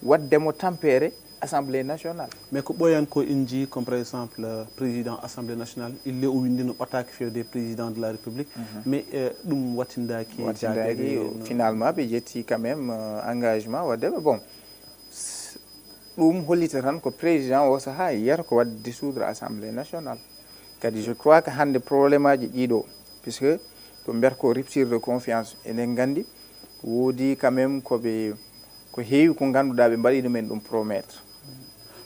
waɗde mo tampere Assemblée nationale? Mais ko ɓooyan ko en njii, comme par exemple, euh, président Assemblée nationale, il est o winndino attaque feewde président de la République. Mais, euh, ɗum wattindaaki. Wattindaaki, jaabeede, no finalement, ɓe ƴetti quand même, euh, engagement waɗde ɓe. Bon, s-, ɗum hollita tan ko président o sahaa yiyata ko waɗde dissoudre Assemblée nationale. Kadi, je crois que hannde problème aji ɗiɗo, puisque ko mbiyata ko rupture de confiance, eɗen nganndi woodi quand même ko ɓe, ko heewi ko ngannduɗaa ɓe mbaɗi ɗumen ɗum promettre.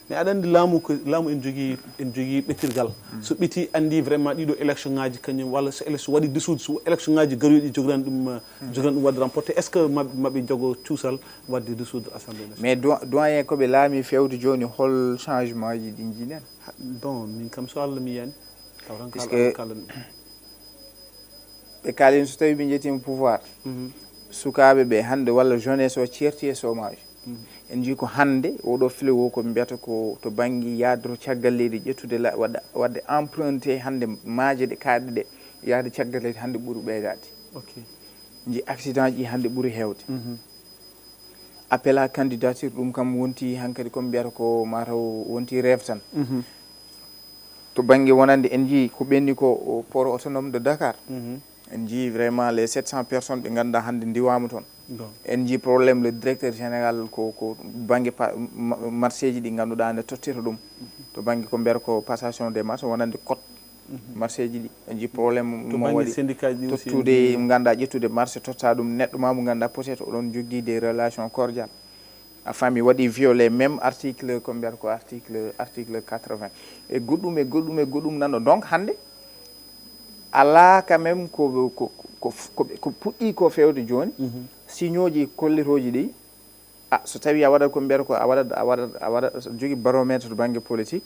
Mais aɗa anndi laamu ko, laamu en jogii, en jogii ɓetirgal. So ɓeti anndi vraiment ɗiɗo élection ngaji kañum, walla so élection waɗi dissoudre, so élection ngaji garoyi ɗi jogorani ɗum, euh, jogorani ɗum waɗde remporté, est-ce que maɓe, maɓe jogo cuusal waɗde dissoudre Assemblée nationale? Mais do-, doyen, ko ɓe laami feewde jooni, hol changement ji ɗi njiɗen? Ha, bon, min kam so Allah mi yiyaani, taw tan kala, kala ɗum. Ɓe kaalii so tawii ɓe njettiima pouvoir, sukaaɓe ɓe hannde walla jeunesse o ceerti e chômage. En njii ko hannde oɗo fléau ko mbiyata ko to bannge yahde to caggal leydi, ƴettude la-, waɗa, waɗde emprunté hannde maaje ɗe kaaɗɗe ɗe, yahde caggal leydi hannde ɓuri ɓeydaade. Njii accident ji hannde ɓuri heewde. Appel à candidature, ɗum kam wonti hankadi ko mbiyata ko mataw wonti rêve tan. To bannge wonande, en njii ko ɓenni ko o port autonome de Dakar. En njii vraiment les sept cents personnes ɓe ngannduɗaa hannde ndiwaama toon. En njii problème le directeur général ko, ko bannge pa-, ma-, marché ji ɗi ngannduɗaa ne tottira ɗum. To bannge ko mbiyata ko passation des marchés wonande code marché ji ɗi. En njii problème to mo bannge waɗi syndicat ji aussi, tottude, mo ngannduɗaa ƴettude marché totta ɗum neɗɗo ma mo ngannduɗaa peut-être oɗon jogii des relations cordiales. A faami, waɗi violé même article, ko mbiyata ko article, article quatre-vingts. E goɗɗum, e goɗɗum, e goɗɗum nanɗo. Donc, hannde, alaa quand même ko, ko, ko, ko, ko puɗɗi ko feewde jooni, signaux ji kollitooji ɗi, a, so tawii a waɗat ko mbiyata ko, a waɗat, a waɗat, a waɗat, so jogii baromètre to bannge politique,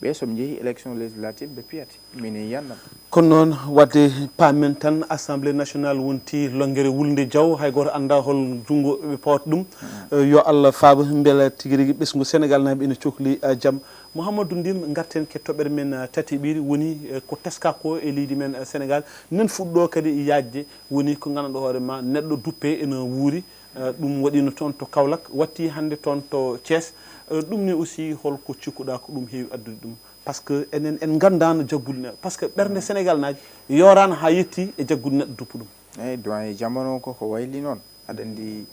ɓe so ɓe njehii élection législative, ɓe piyat. Min e yiyannam. Kono noon, waɗde paamen tan, Assemblée nationale wonti lonngere wulnde jaw, hay gooto anndaa hol junngo ɓe pawata ɗum. Eh, yo Allah faabo mbela tigi rigi ɓesngu Senegaal naaɓe ina cokli, eh, jam. Mouhamadou Ndim, ngarten ke toɓɓere men, eh, tati ɓiiri, woni, eh, ko teskaa ko e leydi men, eh, Senegaal. Nen fuɗɗo kadi yaajde, woni ko ngannduɗaa hoore ma, neɗɗo duppe ina wuuri, eh, ɗum waɗiino toon to Kaolack, watti hannde toon to Thiès. Eh, ɗum ni aussi, hol ko cikkuɗaa ko ɗum heewi addude ɗum? Parce que enen en nganndaano jaggude neɗɗo. Parce que ɓernde Senegaal naajo yooraano haa yetti e jaggude neɗɗo duppu ɗum. Eeyi, doyen, jamano ko ko wayli noon. Aɗa anndi,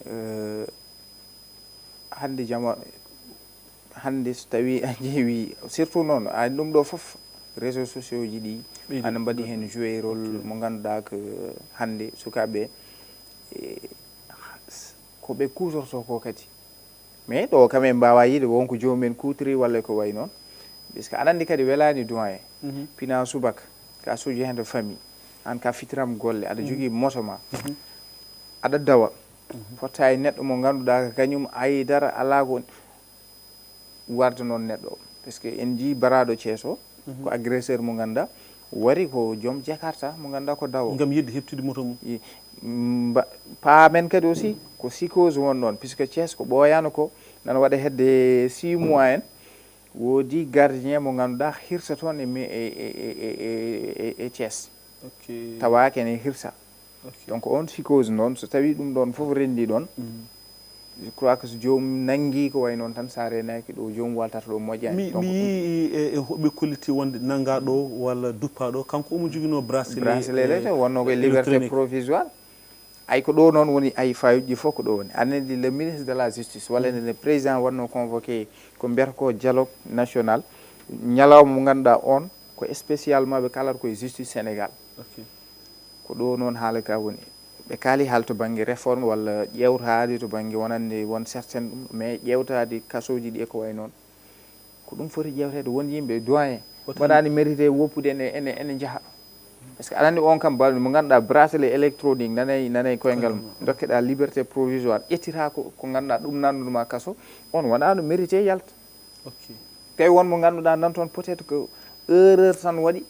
eh, hannde jama-, hannde so tawii a ƴeewi, surtout noon, a ɗum ɗo fof, réseaux sociaux ji ɗi, ana mbaɗi heen joué rôle mo ngannduɗaa ko hannde sukaaɓe, eh, ko ɓe kuutortoo ko kadi. Mais ɗo kam en mbaawaa yiide won ko joomum en kuutiri walla ko wayi noon. Puisque aɗa anndi kadi welaani doyen. Pina subaka, ka suuji heen to famille. Aan ka fitiram golle, aɗa jogii moto ma. Aɗa dawa. Fotta e neɗɗo mo ngannduɗaa ko kañum ay dara alaa ko warde noon neɗɗo o. Puisque en njii baraaɗo Thiès o, ko agresseur mo ngannduɗaa, wari ko joom Jakarta mo ngannduɗaa ko dawo. Ngam yiɗde heɓtude moto mum. I-, mba-, paamen kadi aussi ko psychose won ɗoon, puisque Thiès ko ɓooyaano ko, nana waɗa hedde six mois en, woodi gardien mo ngannduɗaa hirsa toon e mi-, e, e, e, e, e, e Thiès. Ok. Tawa kene hirsa. Ok. Donc, on psychose noon, so tawii ɗum ɗoon fof renndii ɗoon, je crois que so joomum nanngii ko wayi noon tan, so a reenaaki ɗo joomum waaltata ɗo moƴƴaani. Mi, donc, mi yii e, e hoɓe kolliti wonde nanngaa ɗo walla duppaa ɗo, kanko omo joginoo bracelet, bracelet e, le, wonnoo ko e liberté électronique. Provisoire. Ay, ko ɗo noon woni, ay, fayuuji ɗi fof ko ɗo woni. Aɗa anndi le ministre de la justice, walla nde président waɗnoo convoqué ko mbiyata ko dialogue national, ñalawma mo ngannduɗaa on, ko spécialement ɓe kaalata ko e justice Sénégal. Ok. Ko ɗo noon haala ka woni. Ɓe kaali haala to bannge réforme walla ƴeewtaade to bannge wonande won certaine ɗum, mais ƴeewtaade kasooji ɗi e ko wayi noon. Ko ɗum foti ƴeewteede, won yimɓe doyen mbaɗaani mérité woppude ene, ene, ene njaha. Parce que aɗa anndi on kam mbaɗ-, mo ngannduɗaa bracelet électronique nanay, nanay koyngal mum. Ndokkeɗaa liberté provisoire, ƴettitaa ko, ko ngannduɗaa ɗum nannude ma kaso, on waɗaano mérité yalta. Ok. Tawi won mo ngannduɗaa nan toon peut-être que erreur tan waɗi,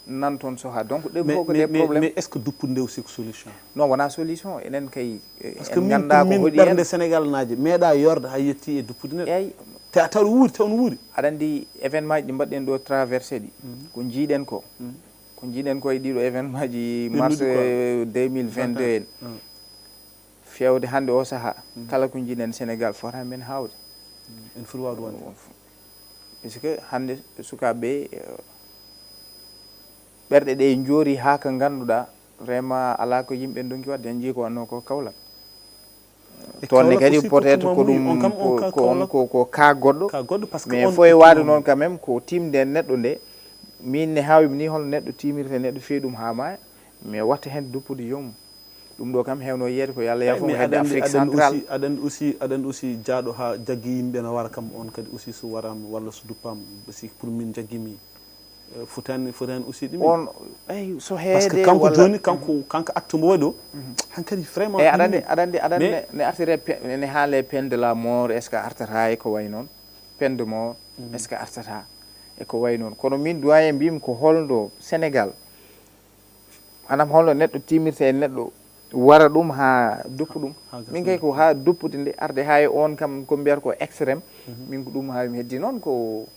nan toon soha. Donc ɗum mais, fof ko mais, des mais, problèmes. Mais est ce que duppude nde aussi ko solution? Non, wona solution. Enen kay, eh, Parce que en min ganda pour ko min hoɗi ɓernde en. Sénégal naaji meeɗa yorde ha yetti e duppude neɗɗo. Eyyi. Te a taw wuuri taw no wuuri. Aɗa andi événement ji ɗi mbaɗɗen ɗo traversé ɗi, ko jiiɗen ko, ko jiiɗen ko e ɗiɗo événement ji mars Ɓennuɗi quoi. euh, deux mille vingt-deux en. Fewde hannde o saha, kala ko jiiɗen Sénégal fota men hawde. En foti wawde wonde. Parce que hannde sukaɓe, euh, ɓerɗe ɗe joori ha ko ganduɗa vraiment ala ko yimɓe donki wadde. En jii ko wanno ko Kaolack. E Toon ne Kaolack kadi aussi, peut-être ko ko tuma ɗum on kam on ko ka ko on Kaolack. Ko ko ka goɗɗo. Ka goɗɗo, parce que Mais on fof e ko waade tuma noon quand même ko timde neɗɗo nde. Min ne hawimi ni holno neɗɗo timirta neɗɗo fii ɗum ha maya. Mais watta hen duppude joomum. Ɗum ɗo kam hewno yeede ko yo Allah yaafo mo Mais hedde aɗa andi Afrique aɗa andi centrale. Aussi aɗa andi aussi aɗa andi aussi jaaɗo ha jaggi yimɓe no wara kam on kadi aussi so warama walla so duppama si pour min jaggimi. Eh, fotani fotani aussi ɗum. On eyi so Parce que heede kanko walla joni kanko kanka acte mo waɗo hankadi vraiment e ɗum aɗa andi ni. Aɗa andi aɗa andi Mais ne artire ne haale peine de la mort, est ce que artata e ko way noon? Peine de mort, est ce que artata e ko way noon? Kono min doyen mbimi ko holɗo Sénégal, anam holɗo neɗɗo timirta e neɗɗo wara ɗum ha duppu ɗum? Ha gasa Min kay ɗum. Ko ha duppude nde arde ha e on kam ko mbiyata ko extrême. Min ko ɗum ha mi heddi noon ko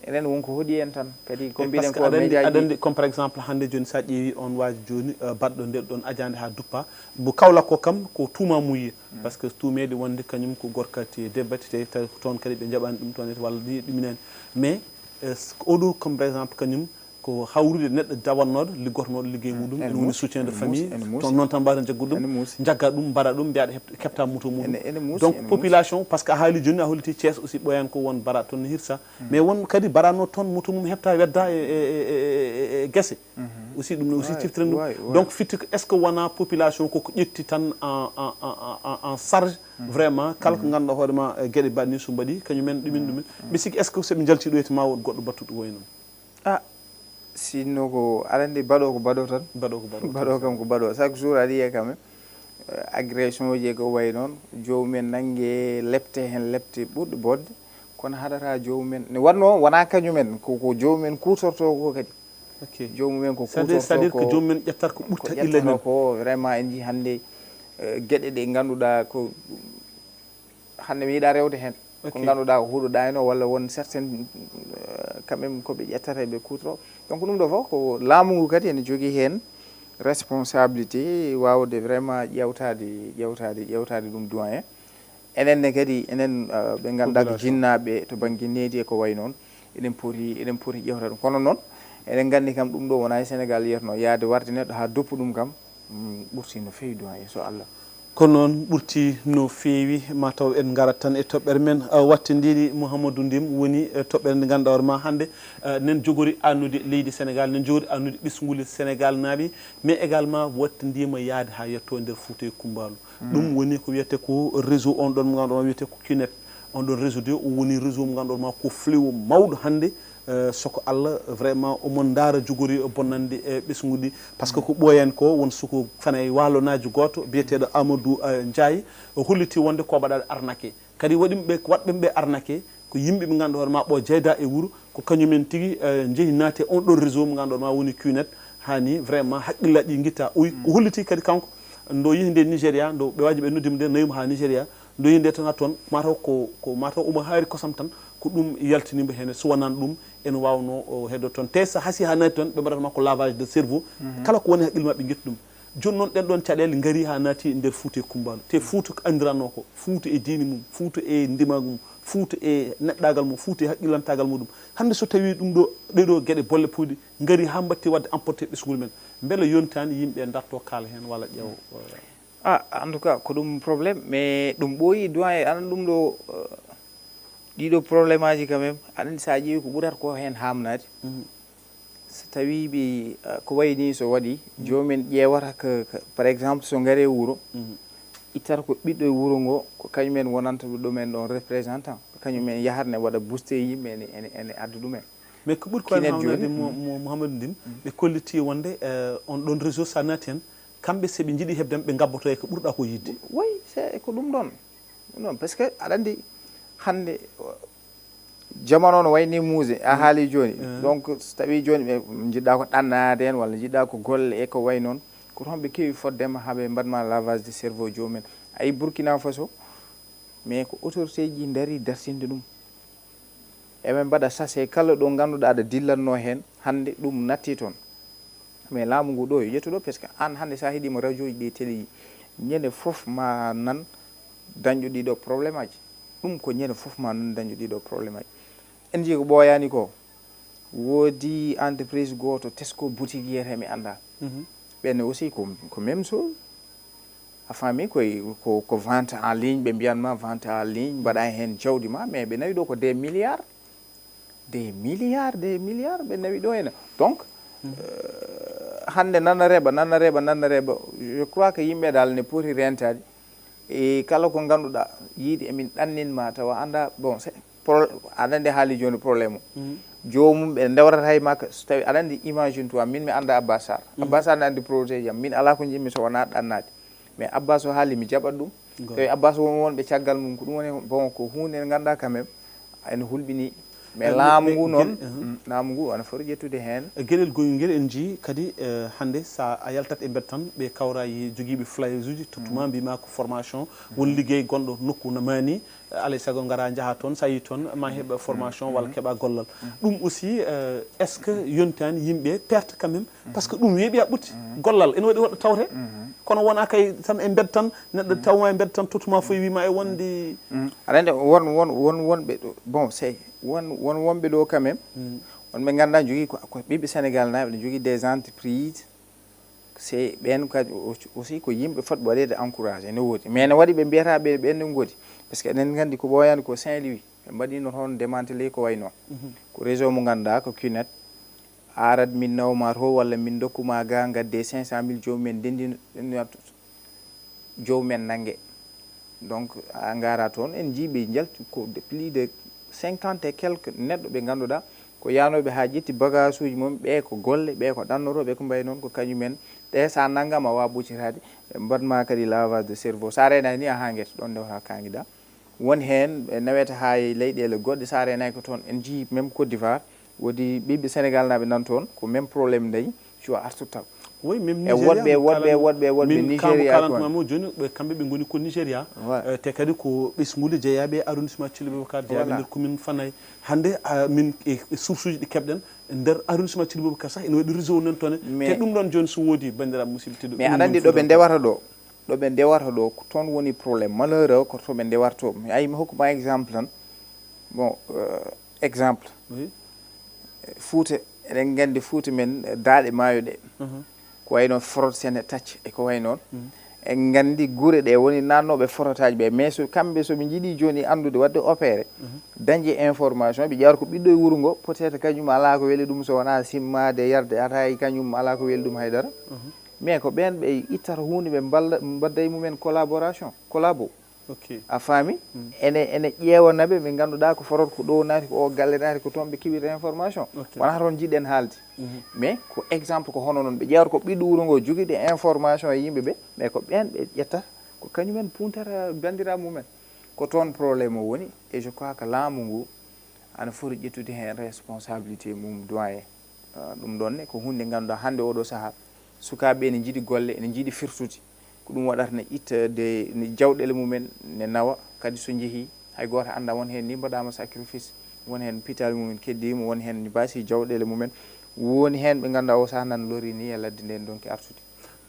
enen won ko hoɗi en tan kadi ko Eh, mbiɗen parce que ko aɗa andi médiaji aɗa andi comme par exemple hande joni sa ƴeewi on waaji joni eh, baɗɗo nder ɗon ajande ha duppa mo Kaolack ko kam ko tuuma muyi. Parce que tuumeede wonde kañum ko gorkati e debbati te tawi ko toon kadi ɓe jaɓani ɗum toon walla ni ɗuminani. Mais eh, s- oɗo comme par exemple kañum ko hawrude neɗɗo dawannooɗo liggotnooɗo liggey muɗum ene woni soutien de famille. Toon noon tan mbawten jaggude ɗum jagga ɗum mbaɗa ɗum mbiyaɗa kepta moto muɗum. Donc population parce que a haali joni a holliti Thiès aussi ɓoyan ko won bara toon no hirsa. Mais won kadi baranno toon moto mum hepta wedda e, e, e, e, e gese. Aussi ɗum ne aussi ciftira ɗum. Donc fitti est ce que wona population koko ƴetti tan en, en, en, en, en charge vraiment kala ko ganduɗa hoorema gueɗe baɗni so mbaɗi kañumen ɗumen ɗumen ɓe sikki est ce que soɓe jalti ɗo yete ma won goɗɗo battuɗo woy noon? Ah, sinno ko aɗa andi baɗo ko baɗo tan. Baɗo ko baɗo. Baɗo kam ko baɗo chaque jour aɗa yiya quand même agression ji e ko wayi noon. Jomumen nange lepte hen lepte ɓurɗe bonde. Kono haɗata jomumen ne wanno wona kañumen ko ko jomumen kutorto ko kadi. Ok. Jomumen ko C'est-à-dire- c'est-à-dire kutorto que jomumen ƴettata ko ko ɓurta illa ƴettata men. Ko vraiment en jii hannde eh, geɗe ɗe ganduɗa ko hannde mi yiɗa rewde hen. Ko Ok. Ganduɗa ko huɗoɗa hen o walla won certaine eh, quand même koɓe ƴettata ɓe kutoro. Donc ɗum ɗo fof ko laamu ngu kadi ene jogui hen responsabilité wawde vraiment ƴewtade ƴewtade ƴewtade ɗum doyen. Enen ne kadi enen eh, ɓe ganduɗa ko jinnaɓe to banggue needi e ko way noon. Eɗen poti eɗen poti ƴewta ɗum kono noon eɗen gandi kam ɗum ɗo wona e Sénégal yiyatno yaade warde neɗɗo ha doppu ɗum kam. Mm, ɓurti no feewi doyen so Allah. Ko noon ɓurti no feewi mataw en ngarat tan e toɓɓere men wattindiiɗi Mouhamadou Ndim woni e toɓɓere nde ganduɗa hoore ma hannde nen jogori annude leydi Sénégal nen jogori annude ɓesnguli Sénégal naaɓe mais également wattindima yaade ha yetto nder Fouta e Kumbaalu. Ɗum woni ko wiyete ko réseau on ɗon mo ganduɗa wiyete ko Q net. On ɗon réseau de o woni réseau mo ganduɗa ma ko fléau mawɗo hannde soko Allah vraiment omon ndaara jogori bonnande e ɓesnguɗi. Par ce que ko ɓooyani ko won suko fana e waalonaajo gooto biyeteeɗo Amadou Ndiaye o holliti wonde ko baɗaɗo arnaqué kadi waɗimɓe waɗɓemɓe arnaqué ko yimɓe ɓe ganduɗa hoore ma ɓo jeyda e wuuro ko kañumen tigi jeeyi naati e on ɗon réseau mo ganduɗa ma woni Q net. Hani vraiment haqqillaaji ɗi gitta o o holliti kadi kanko ndo yehi nde Nigéria ndo ɓe waji ɓe noddima nde nayuma ha Nigéria ndo yehi nde tan ha toon mataw ko ko mataw omo haari kosam tan ko ɗum yaltinimo hene so wonano ɗum ene wawno o heddo toon te so hasi ha naati toon ɓe mbaɗata ma ko lavage de cerveau kala ko woni haqqille ma ɓe ƴetta ɗum. Joni noon ɗen ɗon caɗele ngari ha naati nder Fouta e Kumbaalu te Fouta ko andiranno ko Fouta e diine mum Fouta e ndimagu mum Fouta e neɗɗagal mum Fouta e haqqillantagal muɗum hande so tawi ɗum ɗo ɗeɗo gueɗe bolle puyɗe ngari ha mbatti wadde emporté ɓesgol men beele yontani yimɓe darto kaala hen walla ƴeewa. Ah, en tout cas ko ɗum problème mais ɗum ɓooyi doyen aɗa andi ɗum ɗo ɗiɗo problème aji quand même aɗa andi sa ƴeewi ko ɓurata ko hen hamnade. So tawi ɓe ko wayi ni so waɗi jomumen ƴeewata ko par exemple so ngare wuuro ittata ko ɓiɗɗo e wuuro ngo ko kañumen wonanta ɗumen ɗon représentant ko kañumen yahat ne waɗa booster yimɓe ene ene ene adda ɗumen. Mais ko ɓuri ko en hawnade mo Mouhamadou Ndim ɓe kolliti wonde on ɗon réseau sa naati hen kamɓe seɓe jiiɗi heɓdema ɓe gabboto e ko ɓurɗa ko yidde. Oui c'est ko ɗum ɗon ɗum ɗon parce que aɗa andi hande Jamanu o no wayni muuse, a haali jooni. Donc, so tawii jooni ɓe njiɗɗaa ko ɗannaade heen walla njiɗɗaa ko golle e ko wayi noon, ko toon ɓe keewi fotde ma haa ɓe mbaɗ ma lavage de cerveau joomum en. A yii Burkina Faso, mais ko autorité ji ndarii dartinde ɗum. Eɓe mbaɗa sachet kala ɗo ngannduɗaa aɗa dillatnoo heen, hannde ɗum nattii toon. Mais laamu ngu ɗo yo ƴettu ɗo, parce que aan hannde so a heɗiima radio ji ɗi, télé ji, ñande fof ma nan dañɗo ɗiɗo probléme aji. Ɗum ko ñande fof ma nan dañɗo ɗiɗo probléme aji. En njii ko ɓooyaani ko, woodi entreprise gooto, Tesco boutique yiyetee mi anndaa. Ɓenne aussi ko, ko même chose. A faami, koye ko, ko vente en ligne, ɓe mbiyan ma vente en ligne, mbaɗa heen jawdi ma, mais ɓe nawi ɗo ko des milliards, des milliards, des milliards ɓe nawi ɗo heen. Donc, euh, hannde nana reɓa, nana reɓa, nana reɓa, je crois que yimɓe dal ne poti rentaade e kala ko ngannduɗaa yiide emin ɗannin ma tawa anndaa, bon, c'est pro-, aɗa anndi haali jooni problème o. Joomum ɓe ndewrata hay makka, so tawi aɗa anndi, imagine toi, min mi anndaa Abbas Sarr. Abbas Sarr ne anndi projet jam, min alaa ko njiɗmi so wonaa ɗannaade. Mais Abbas o haali mi jaɓat ɗum. Tawi Abbas won wonɓe caggal mum, ko ɗum woni, bon, ko huunde nde ngannduɗaa quand même, ene hulɓini. Mais laamu ngu noon, laamu ngu ana foti ƴettude heen. E geɗel gongel ngel en njii kadi, eh, hannde so a yaltat e mbedda tan, ɓe kawra e jogiiɓe flyers uji, tottuma mbima ko formation, won liggey gonɗo nokku no maani, eh, alay sago ngara njaha toon, so a yii toon ma heɓa formation walla keɓa gollal. Ɗum aussi, eh, est-ce que yontaani yimɓe perte quand même? Parce que ɗum weeɓi a ɓutti. Gollal ene waɗi woɗɗo tawte. Kono wona kay tan e mbedda tan, neɗɗo tawma e mbedda tan, tottuma fof wima e wonde. Aɗa anndi won, won, won, wonɓe ɗo, bon, c'est, won, won wonɓe ɗo quand même. Wonɓe ngannduɗaa jogii ko, ko ɓiɓɓe Sénégal naaɓe, ne jogii des entreprises. C'est ɓeen kadi aussi ko yimɓe fotɓe waɗeede encouragé, ne woodi. Mais ne waɗi ɓe mbiyata ɓe, ɓeen ne ngoodi. Parce que eɗen nganndi ko ɓooyaani ko Saint-Louis. Ɓe mbaɗino toon démantelé ko wayi noon. Ko réseau mo ngannduɗaa ko Q net. Arat min nawma to walla min dokkuma ga ngadde cinq cent mille joomum en ndenndi, joomum en nannge. Donc, a ngara toon, en njii ɓe njalti ko de plus de cinquante et quelques neɗɗo ɓe ngannduɗaa ko yaanooɓe haa ƴetti bagage uji mum, ɓe ko golle, ɓe ko ɗannotooɓe, ko mbayi noon, ko kañum en. Ɗe so a nanngama a waawa ɓoccitaade, ɓe mbaɗma kadi lavage de cerveau. So a reenaani ni a haa ngesa, ɗoon ndewata kaangiɗaa. Won heen ɓe naweta haa e leyɗeele goɗɗe, so a reenaani ko toon. En njii même Côte d'Ivoire, woodi ɓiɓɓe Sénégal naaɓe nan toon, ko même problème dañi, cuwa artutal. Oui, même e Nigeria, woɗɓe, woɗɓe, woɗɓe, woɗɓe min, Nigeria ko kalatnoma mo jooni, ɓe, kamɓe ɓe ngoni ko Nigeria. Ouais. Eh, te kadi ko ɓesnguuli jeyaaɓe e arrondissement Thilly Boubacar, jeyaaɓe, voilà, nder commune Fanay. Hannde, ah, min e, e source uji ɗi keɓɗen, nder arrondissement Thilly Boubacar sah ene waɗi réseau nan toon. Mais te ɗum ɗoon jooni so woodi, banndiraaɓe musidɓe tedduɓe, mais aɗa anndi ɗo ɓe ndewata ɗo, ɗo ɓe ndewata ɗo, ko toon woni problème. Malheur o, ko to ɓe ndewarto. Mi ayi mi hokkuma exemple tan. Bon, euh, exemple. Oui. Fuuta, eɗen nganndi Fuuta men, eh, daaɗe maayo ɗe. Mhm. Ko wayi noon Forot Sene, Tacce e ko wayi noon. Mhm. En nganndi gure ɗe woni naatnooɓe forotaaji ɓe. Mais so kamɓe, so ɓe njiɗi jooni anndude waɗde opéré, mhm, dañde information, ɓe ƴeewata ko ɓiɗɗo e wuro ngo, peut-être kañum alaa ko weli ɗum so wonaa simmaade, yarde ataay, kañum alaa ko weli ɗum haydara. Mhm. Mais ko ɓeen ɓe ittata huunde, ɓe mballa, mbadda e mumen collaboration, collabo. Ok. A faami? Mm. Ene, ene ƴeewana ɓe, ɓe ngannduɗaa ko Forot ko ɗo naati, ko o galle naati, ko toon ɓe keɓirta information. Ok. Wonaa toon njiɗɗen haalde. Mhm. Mais ko exemple ko hono noon, ɓe ƴeewata ko ɓiɗɗo wuro ngo jogiiɗo information e yimɓe ɓe, mais ko ɓeen ɓe ƴetta, ko kañum en puuntata banndiraaɓe mumen. Ko toon problème o woni, et je crois que laamu ngu ana foti ƴettude heen responsabilité mum, doyen. Ah, ɗum ɗoon ne ko huunde nde ngannduɗaa hannde oɗo sahaa, sukaaɓe ene njiɗi golle, ene njiɗi firtude. Ko ɗum waɗata ne itta de, ne jawɗele mumen ne nawa, kadi so njehii, hay gooto anndaa, won heen ni mbaɗaama sacrifice, won heen pital mumen keddiima, won heen ni baasi jawɗele mumen, woni heen ɓe ngannduɗaa o sahaa nan lori ni e ladde nden donki artude.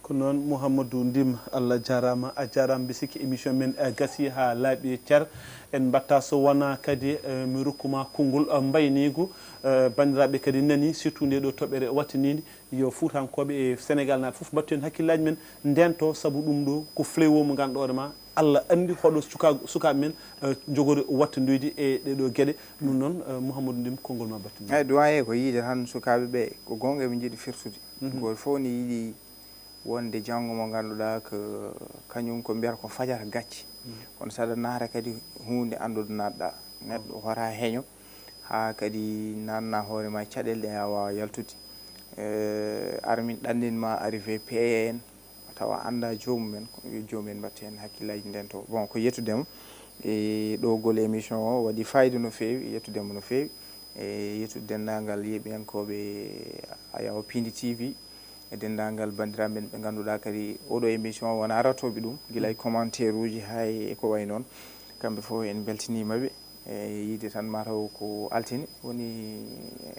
Ko noon, Mouhamadou Ndim, Allah jaaraama, a jaaraama, mbi sikki émission men, eh, gasii haa laaɓi cer. En mbaɗta so wonaa kadi, eh, mi rokkuma konngol, eh, mbayniigu, eh, banndiraaɓe kadi nani, surtout nde ɗo toɓɓere wattiniinde, yo Fuutankooɓe e Senegal naaɓe fof mbattu heen hakkillaaji men, ndento, sabu ɗum ɗo ko fléau mo ngannduɗaa hoore ma, Allah anndi hoɗo suka-, sukaaɓe men, eh, njogori wattandoyde e ɗee ɗo geɗe. Ɗum noon, eh, Mouhamadou Ndim, konngol ma battiniigu. Eeyi, doyen, ko yiide tan sukaaɓe ɓe, ko goonga eɓe njiɗi firtude. Mhm. Gooto fof ne yiɗi wonde janngo mo ngannduɗaa ko kañum ko mbiyata ko fajata gacce. Mm. Kono saɗa naata kadi huunde anndude naatɗaa. Neɗɗo hota heño haa kadi naatna hoore ma caɗeele ɗe a waawa yaltude. Eh, ara min ɗannin ma arrivé P A en, tawa anndaa joomum en, ko yo joomum en mbaɗtu heen hakkillaaji ndento. Bon, ko yettude mo. E ɗowgol émission o waɗi fayida no feewi, yettudemo no feewi. E yettude denndaangal yeeɓiyankooɓe Ayaw Pindi T V, e denndaangal banndiraaɓe ɓe ngannduɗaa kadi oɗo émission o wona ratooɓe ɗum, gila e commentaire uji haa e ko wayi noon. Kamɓe fof en mbeltiniima ɓe. E yiide tan mataw ko altine woni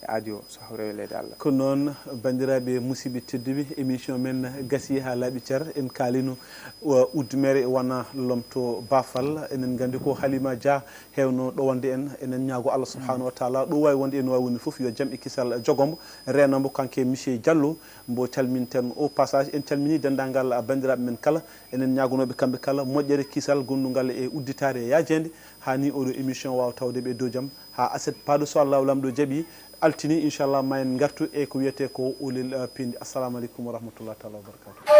aadi o, so hawre weleede Allah. Ko noon, banndiraaɓe musidɓe tedduɓe, émission men gasi haa laaɓi cer. En kaalino, o, uddumere wona lomto baafal. Enen nganndi ko Halima Dia hewno ɗowande en. Enen ñaago Allah subhanahu wa taala ɗo waawi wonde en waawi woni fof yo jam e kisal jogo mbo, reena mbo kanko e monsieur Diallo mbo calminten au passage. En calmini denndaangal banndiraaɓe men kala. Enen ñaagonooɓe kamɓe kala moƴƴere, kisal, gondungal e udditaare e yaajeende, haa ni oɗo émission waawa tawde ɓe dow jam. Haa aset paaɗo, so Allahu Laamɗo jaɓi, altine, inchallah, ma en ngartu e ko wiyetee ko Oulel, eh, Pindi. Assalamu aleykum wa rahmatullahi taala wa barakatuh.